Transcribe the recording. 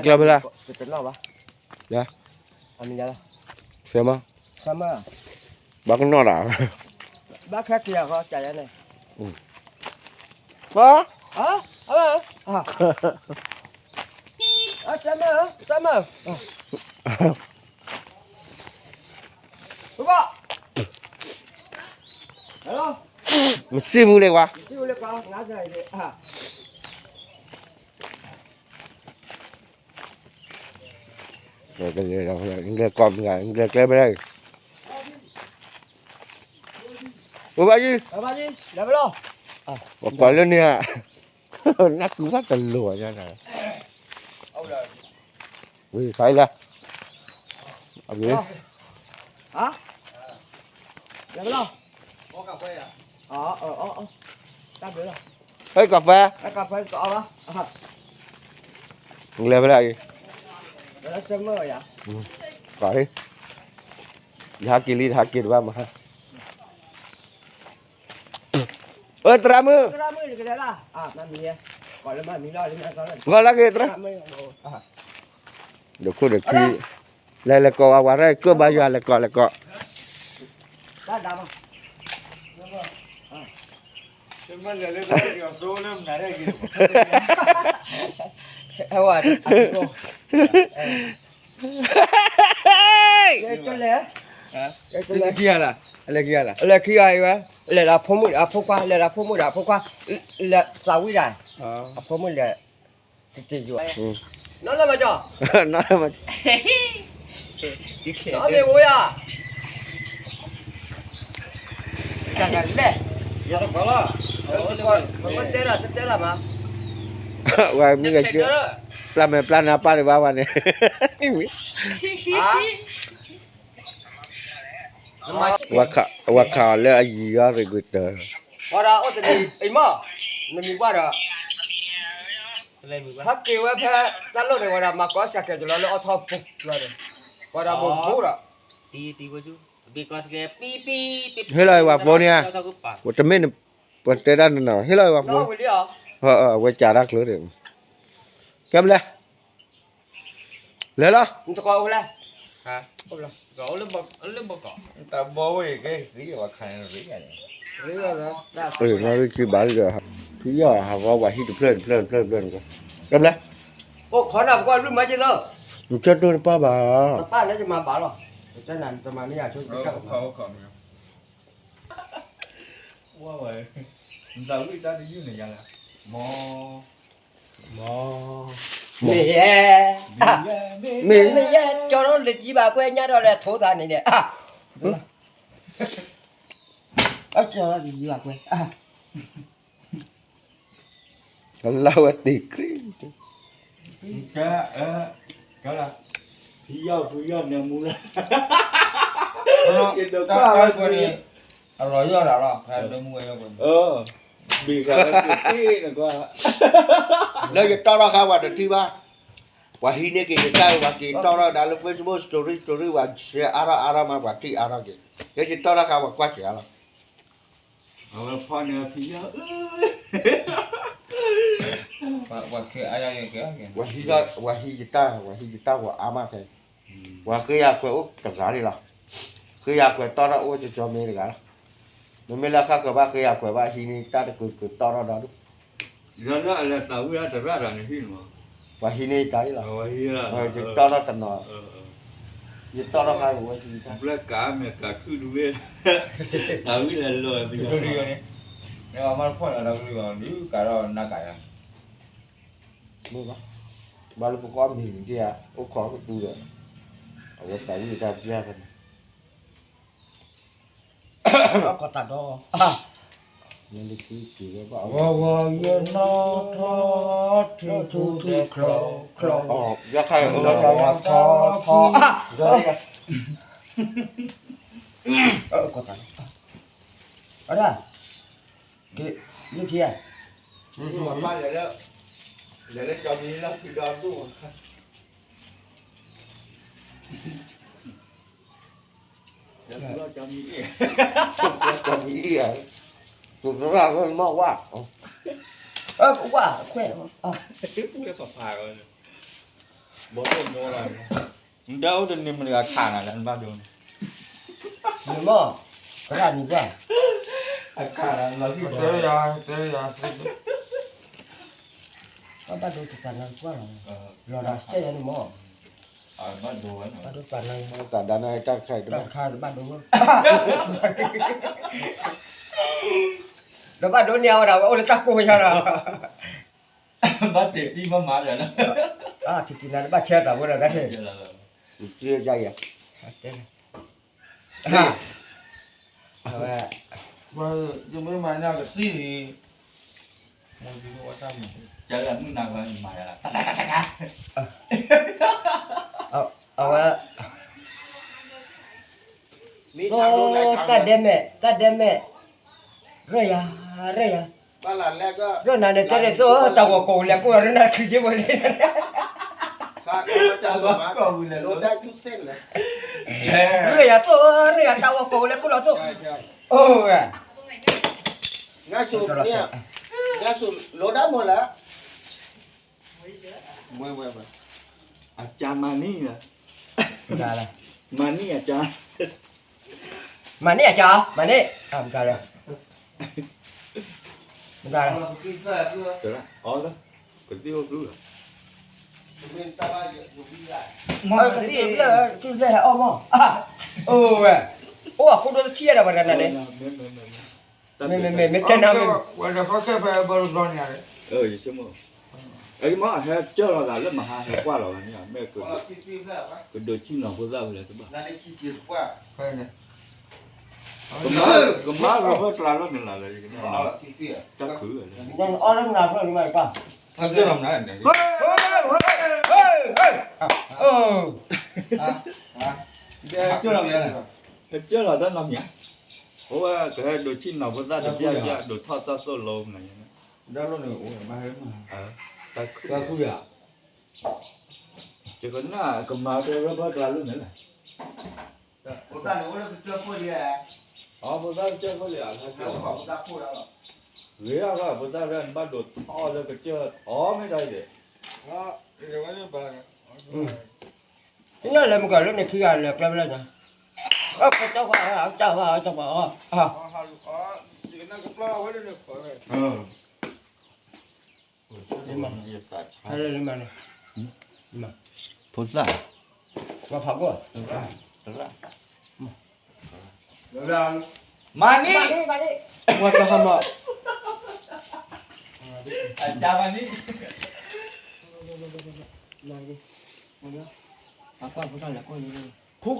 ကျၢၢ်ဖဲလဲၣ်, တနီၣ်ဘၣ်, ဆဲမး, ဘၣ်ကနီၣ်တၢ်, ဘၣ်ခဲက့ၤအဃိ, ဆဲမး, ဆဲမး, မ့ၢ်စံၣ်မူလဲၣ်ကွၢ်. ကလဲၤကီၢ်မ့ၢ်ဂ့ၤ, ကလဲၤကျဲဖဲလဲၣ်, အိၣ်ဘၣ်ယံၤ, ပကိးလၢန့ၣ်ဧါ, နၢ်ကူဘၣ်တလိၤညါ, ဝံၤခါအံၤလၢ, ဟဲကီၢ်ဖဲ, လဲၤဖဲလဲၣ်အံၤ, ယဟးက့ၤလံ တဟးက့ၤတဘၣ်မး, သရၣ်မုၣ်, ဂီၤလၢက့ၤသရၣ်, ဒိးခိၣ်ဒိးခံ, လဲၤလဲၤကိးဝဲဝဲရဲၣ် ကၢၢ်ဘါယွၤလဲၤကိးလဲၤကိး, လဲၤခံဂၤအံၤဝဲ, လဲၤဒီးဖိမုၣ်အဖိခွါ, လဲၤဒီးဖိမုၣ်ဒီးအဖိခွါ, လဲၤသးဝံၣ်တၢ်, အဖိမုၣ်လဲၤ, နီၢ်လၢမၤကီ, နီၢ်လၢမၤကီ, နီၢ်မ့ၢ်ဝဲယၤ, တၢ်လဲၣ်, တဲဒၣ်တဲဒၣ်မး, ဝဲမ့ၢ်ဂ့ၤက့, ပျၢ်မဲာ်ပျၢ်နါပၢ်တဘၣ်ဝဲန့ၣ် ဝဲခးအီၤလၢအယံၤအီၤရ့ၤကွံာ်တၢ်, ပှၤဒီးအိၣ်တနံၤအံၤမး, နမံၤပှၢ်ဒီး, ဟဲက့ၤဝဲဖဲတၢ်လိၣ်န့ၣ် ဝဲဒၣ်မၤကီစၢ်ကဲၤကလီလၢအီထီပူၤ, ဝဲဒၣ်, ပှၤဒီးဘိးဘိဒီး, ဟ့ၣ်လီၤအံၤဝဲ phone န့ၣ်, တမ့ၢ်န, ပှၤတဲဒၣ်နနီၤ ဟ့ၣ်လီၤအံၤဝဲ phone, အဝဲကးတၢ်ချၢဒီး, ကဲဘျဲ လဲၤလီၤ, တဘီဝဲကဲ, ဖံယီၢ်ဟးဂီၤဝဲဟံၣ်တဖျၢၣ်တဖျၢၣ်တဖျၢၣ်တဖျၢၣ်န့ၣ်, ကဲဘျဲ, နကၢၢ်တိၢ်တပၢ်ဘၣ်, မ့ၢ်, မ့ၢ်, မ့ၢ်, ကၠီထီၣ်လၢကံဘၣ်ကွဲညါထီၣ်လၢထိသးန့ၣ်န့ၣ်, ကၠီထီၣ်လၢကံဘၣ်ကွဲ, လၢဝဲသ့ၣ်ခရံာ်, ဖံယီၢ်ဖံယီၢ်န့ၣ်မူလၢ, အလီၤယီၢ်လၢ်လီၤ, ဘ့ၣ်ဃာ်ဝဲသ့ၣ်နကွၢ်, လၢယတီၢ်ထီၣ်ဃာ်ပှၤတထံၣ်ဘၣ်, ပှၤဟံးန့ၢ်က့ၤယတၢ်ဝဲ ပှၤက့ၤတီၢ်ထီၣ်ဒၣ်လၢ Facebook story story ပှၤ share အါထီၣ်အါထီၣ်မး ပှၤထံၣ်အါထီၣ်က့ၤ, လၢယတီၢ်ထီၣ်ဃာ်ပှၤကွၢ်စၢၤလီၤ, အဝဲဖီန့ၣ်ဖံယီၢ်, ပှၤဟံးယတၢ် ပှၤဟံးယတၢ်ဂီၤအါမးခဲ, ပှၤဃ့ယၤကွဲးအိၣ်တဂၤန့ၣ်လီၤ, ဃ့ယၤကွဲးတီၢ်ထီၣ်အိၣ်ကၠီမ့ၢ်တဂၤလီၤ, မ့မ့ၢ်လၢဃၣ်ဃၢၤဘၣ်ဃ့ယၤကွဲးဘၣ် ဟံးန့ၢ်တၢ်တကုာ်တကုာ်တီၢ်ထီၣ်ဒီးဒၣ်, လၢလၢအလဲၤသးဝံၣ်တရၣ်ဒီးန့ၣ်ဟံၣ်န့ၣ်, ပှၤဟံးန့ၢ်တၢ်အံၤလီၤ, ယတီၢ်ထီၣ်တနီၤ, ယတီၢ်ထီၣ်ဃာ်ဝဲ, ဘျၢကးမဲာ်ကးခုၣ်တဝ့ၢ်, သးဝံၣ်လဲၤလီၤ, မ့ၢ်ဘၣ်, ဘၣ်လၢပကီၢ်မံၤန့ၣ်ဒ်ဧါ, အိၣ်ခိးကသူဒီး, အဝဲသးဝံၣ်တၢ်ပျၢ်ဖဲန့ၣ်, ကီၢ်တၢ်ဒီ, ဂီၤဂီၤယနီၢ်ထီၣ်, ထူထူထီၣ်ချီချီ, ယခါ, ထီထီထီ, ကီၢ်တၢ်, အဒၣ်, က့ၤ, လၢခံဧါ, လဲၤလၢကၠီမံၤလၢခံဒီဒိၣ် ကၠီမံၤအံၤ, ကၠီမံၤအံၤ, ကရၣ်မ့ၢ်ဝါ, ဝါခွဲး, ပှဲၤပပၤ, ကၠီမံၤအံၤ, ဘီၣ်ဒိၣ်ညိလီၤ, နတဲအိၣ်တနံၤမတၤဂၤခးနၤလၢနဘၣ်ဒိန့ၣ်, နမ့ၢ်, ကရၣ်နံၤကွၢ်, အခးနၤလီၤ, တဲယၤ, တဲယၤ, ဘၣ်ဒိတသးနၤကွၢ်လီၤ, လီၤဒီးစဲယၤန့ၣ်မ့ၢ်, ဘၣ်ဒိဝဲ, ဘၣ်ဒိသးနၤ, တၢ်တခါအံၤတဘၣ်, တၢ်တခါတဘၣ်ဒိ, ဒီးဘၣ်ဒိန့ၢ်အဝဲဒၣ်ဝဲအိၣ်လၢတၢ်ကိၢ်ယါဒီး ဘၣ်တ့ၢ်သံမၤမၤဒီးလီၤ, ထံၣ်ထံၣ်နၤတဘၣ်ဆဲးတၢ်ဖိဒီးတၢ်န့ၣ်, ယမ့ၢ်မၤညါကသံၣ်, ကဲလၢမုၢ်နၤဂီၤမၤယၤလီၤ, အဝဲ တၢ်ဒဲမဲာ်, တၢ်ဒဲမဲာ်, ရၢၢ်ယၤ, ရၢၢ်ယၤ, ရၢၢ်နၤန့ၣ်တဲဒ်သိး တၢ်ဂီၤကိးလဲၤကိးလီၤရၢၢ်နၤချံက့ၤဝဲန့ၣ်, ရၢၢ်ယၤသိး ရၢၢ်ယၤ တၢ်ဂီၤကိးလဲၤကိးလီၤသိး, အိၣ်ဝဲ, လိဒၣ်မိၢ်လၢ အကၢ်မၤန့ၢ်လီၤ, မၤန့ၢ်အကၢ်, မၤန့ၢ်အကၢ်, မၤန့ၢ်, မတၤလၢ, မတၤလၢ, အီလၢ, ကသံၣ်အိၣ်ဘျုးလီၤ, ကသံၣ်ဘျၢ, ကသံၣ်ဘျၢဟဲအီၣ်မီၢ်, အိၣ်ဝဲ, အိၣ်အခိၣ်ဒိၣ်တထံၣ်ဒီးပှၤတနၤန့ၣ်, မ့မ့မ့မ့ၢ်တဲနၤမ့ၢ်, ဝဲဒၣ်ဖဲခဲဖဲဘၣ်တဘျီန့ၣ်, ယဆိကမိၣ်, အမ့ၢ်ဟဲကၢၢ်လီၤသးလၢမဟါဟဲကွၢ်လီၤဝဲန့ၣ်, မ့ၢ်ကဒိးဆံၣ်နီၤဖိသၣ်ဝဲလဲၣ်တဘၣ်, ကမၤလီၤဖဲကျါလီၤန့ၣ်လီၤ, တၢ်ခုၣ်ဝဲလဲၣ်, အကၢၢ်လီၤမနုၤန့ၣ်, ကၢၢ်လီၤတၢ်နီတမံၤ, အဝဲကဟဲဒိးဆံၣ်နီၤဖိသၣ်တဘျီဘျီ ဒိးထီၣ်တၢ်သိၣ်လိမနုၤန့ၣ်, တၢ်ခုၣ်, တၢ်ခုၣ်ယၤ, ယကနၣ်ကမၤဖဲရၢၢ်ဘၢၣ်ကျါလီၤန့ၣ်လဲၣ်, ဖိသၣ်န့ၣ်အိၣ်လၢကစၢၢ်ခိၣ်လံဧါ, အဖိသၣ်ကစၢၢ်ခိၣ်လံဧါ, ဂ့ၤအါဘၣ်ဖိသၣ်ရၢၢ်န့ၣ်ဘၣ်ဒိးထီၣ်လၢကစၢၢ်အီၤမ့ၢ်တၢ်အံၤဒီး, ကညီလဲၤမုၢ်ကီၢ်လၢန့ၣ်ခံဂၤလဲၤကျဲဖဲလဲၣ်ညါ, အကတၢၢ်ဝဲ, တၢ်ဝဲ, တၢ်ဝဲ, ဖိသၣ်, မၤန့ၢ်, ဝဲတဟါမး, အတၢ်မၤန့ၢ်, ဖိ